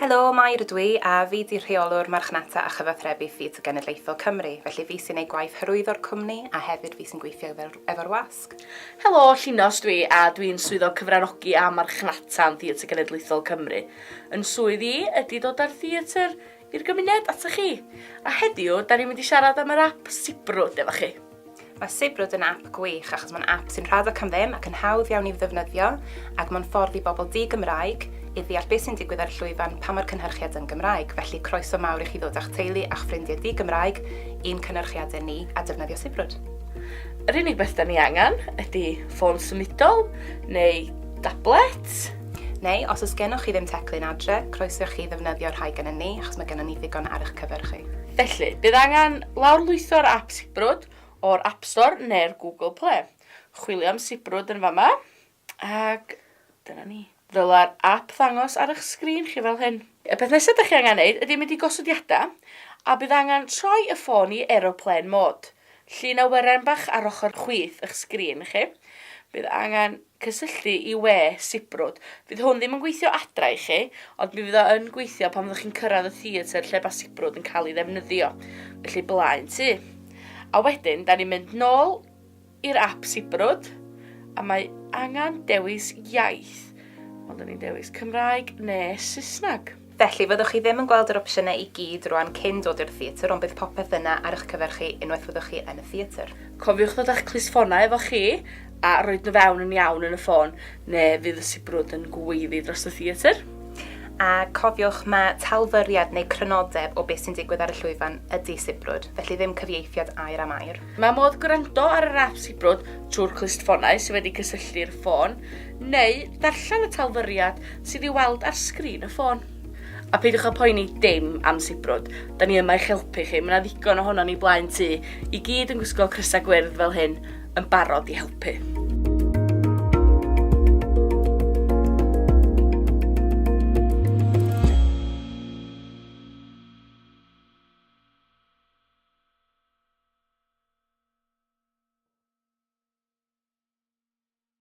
Helo, Mair ydw i, a fi 'di rheolwr marchnata a chyfathrebu Theatr Genedlaethol Cymru, felly fi sy'n neud gwaith hyrwyddo'r cwmni a hefyd fi sy'n gweithio efo'r wasg. Helo, Llinos dwi, a dwi'n swyddog cyfranogi a marchnata yn Theatr Genedlaethol Cymru. Yn swydd i ydy dod â'r theatr i'r gymuned atoch chi. A heddiw, da ni'n mynd i siarad am yr ap Sibrwd efo chi. Mae Sibrwd yn ap gwych achos mae'n ap sy'n rhad ac am ddim ac yn hawdd iawn i'w ddefnyddio ac mae'n ffordd i bobl di-Gymraeg i ddeall beth sy'n digwydd ar y llwyfan pan mae'r cynhyrchiad yn Gymraeg. Felly croeso mawr i chi ddod â'ch teulu a'ch ffrindiau di-Gymraeg i'n cynyrchiadau ni a defnyddio Sibrwd. Yr unig beth da ni angen ydy ffôn symudol neu dablet. Neu, os oes gennoch chi ddim teclyn adre, croeso i chi ddefnyddio rhai gennym ni, achos mae gennym ni ddigon ar eich cyfer chi. Felly, bydd angen lawrlwytho'r ap Sibrwd o'r App Store neu'r Google Play. Chwilio am Sibrwd yn fama, ac dyna ni. Ddyla'r ap ddangos ar eich sgrin chi fel hyn. Y peth nesaf ydych chi angen neud ydy mynd i gosodiadau, a bydd angen troi y ffôn i aeroplane mode. Llun awyren bach ar ochr chwith eich sgrin chi. Bydd angen cysylltu i we sibrwd. Fydd hwn ddim yn gweithio adra i chi, ond mi fydd o yn gweithio pan fyddwch chi'n cyrraedd y theatr lle mae sibrwd yn cael ei ddefnyddio. Felly blaen tŷ. A wedyn, da ni'n mynd nôl i'r app sibrwd, a mae angen dewis iaith. Ond da ni'n dewis Cymraeg neu Saesneg. Felly, fyddwch chi ddim yn gweld yr opsiynau i gyd rwan cyn dod i'r theatr, ond bydd popeth yna ar eich cyfer chi unwaith fyddwch chi yn y theatr. Cofiwch ddod â'ch clustffonau efo chi a roid nhw fewn yn iawn yn y ffôn, neu fydd y sibrwd yn gweiddi dros y theatr. A cofiwch, mae talfyriad neu crynodeb o beth sy'n digwydd ar y llwyfan ydy sibrwd, felly ddim cyfieithiad air am air. Mae modd gwrando ar yr ap sibrwd trwy'r clustffonau sydd wedi cysylltu i'r ffôn, neu ddarllen y talfyriad sydd i'w weld ar sgrin y ffôn. A peidiwch â poeni dim am sibrwd, da ni yma i'ch helpu chi, mae yna ddigon ohonon ni blaen tŷ, i gyd yn gwisgo crysau gwyrdd fel hyn, yn barod i helpu.